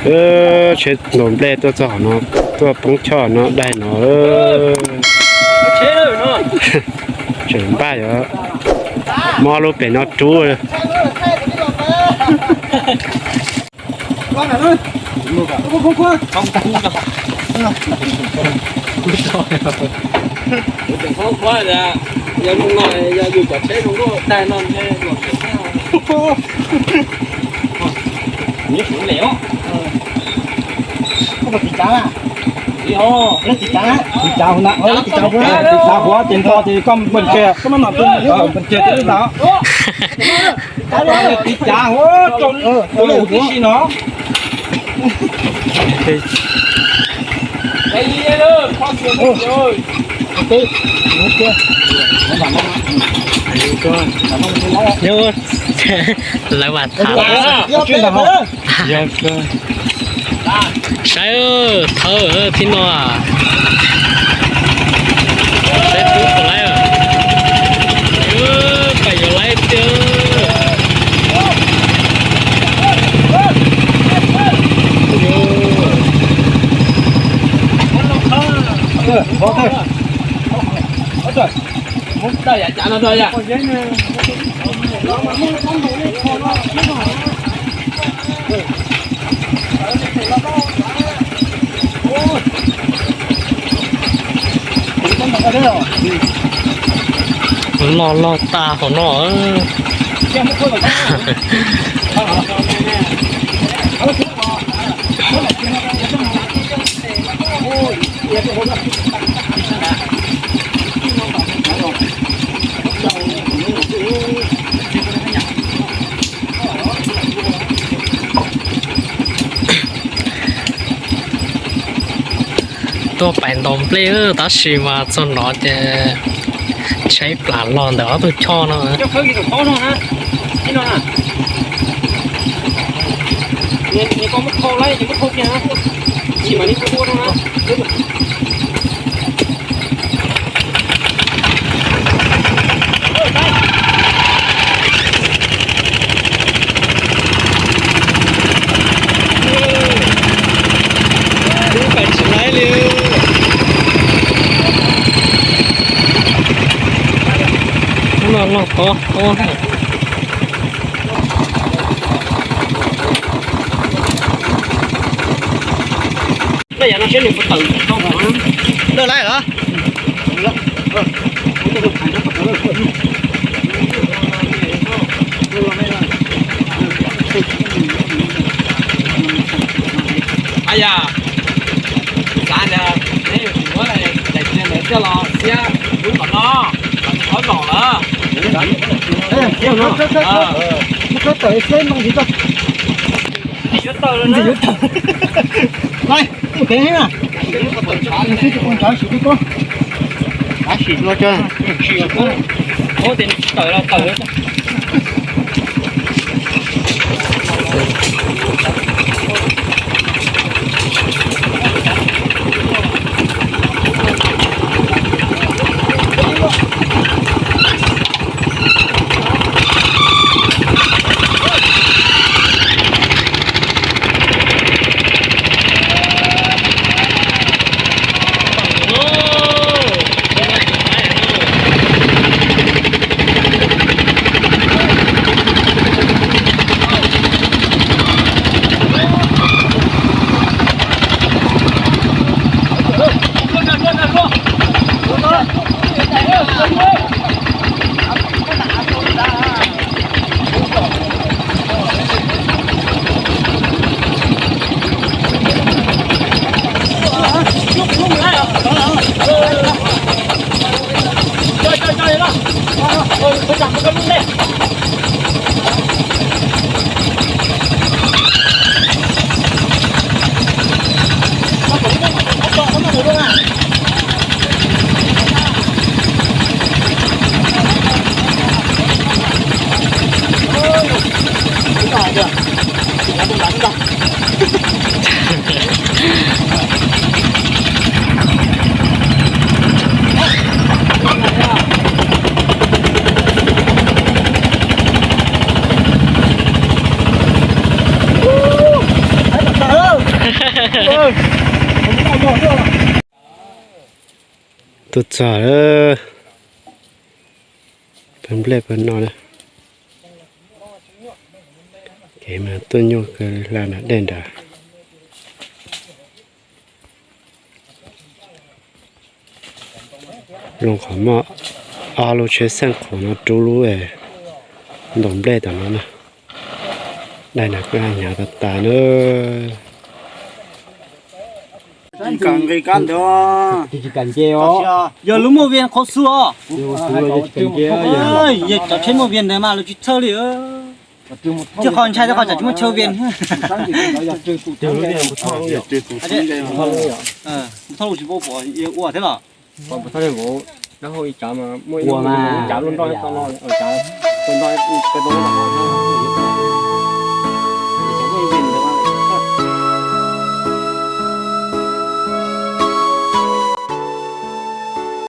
Tsheb ntaus nplej tuaj txog no, tuaj poob choj no daig no. Tseem npaj yog mob lub pem no rub. Tiv cav, tiv cav, tiv cav huv na, tiv cav huv, tiv cav huv ces nto ces koj npaj kiag, koj maj mam npaj kiag ntawd. Tiv cav huv, tus lej huv tib si no. Lawv mas tham. Saib thawb thib no. Saib tub puas laib. Pais yuav laib tiag. Loj loj tag hauv no. Tuaj pais ntaus nplej tab sis mas txog no ces tshaib plab los ntawm ob tug choj no. Tub pais tsis laib li. Hnub no loj tob tob. Lawj laib heev. Ab yam, xav tias neb yuav tsum muab daim ntawd coj los xiab lub qhov no, qhov zaum lawm. Ntxim yuav tawm, ntxim yuav tawm. Laib, tus pem na, tus pem ntawd siv peb koj. Tab sis no, tawm los tawm. Tuaj txog, pawg nplej pawg no na. Kev mas tuaj nyuaj kawg li, hla nram dej nrad. Zoo qhov muaj ob lub tsheb xeej qhus no rub lub ntaus nplej tom no na. Dai nrad kuj hnyav tas tas na. Yog lub muaj vias qhov xu os. Yog cov tsheb muaj vias ntawd mas lawv tsis txhawj li. Tij qhov ntshai tij qhov tsam tsis muaj chaw vias. Mus thauj lub tsis pom ua thiab los.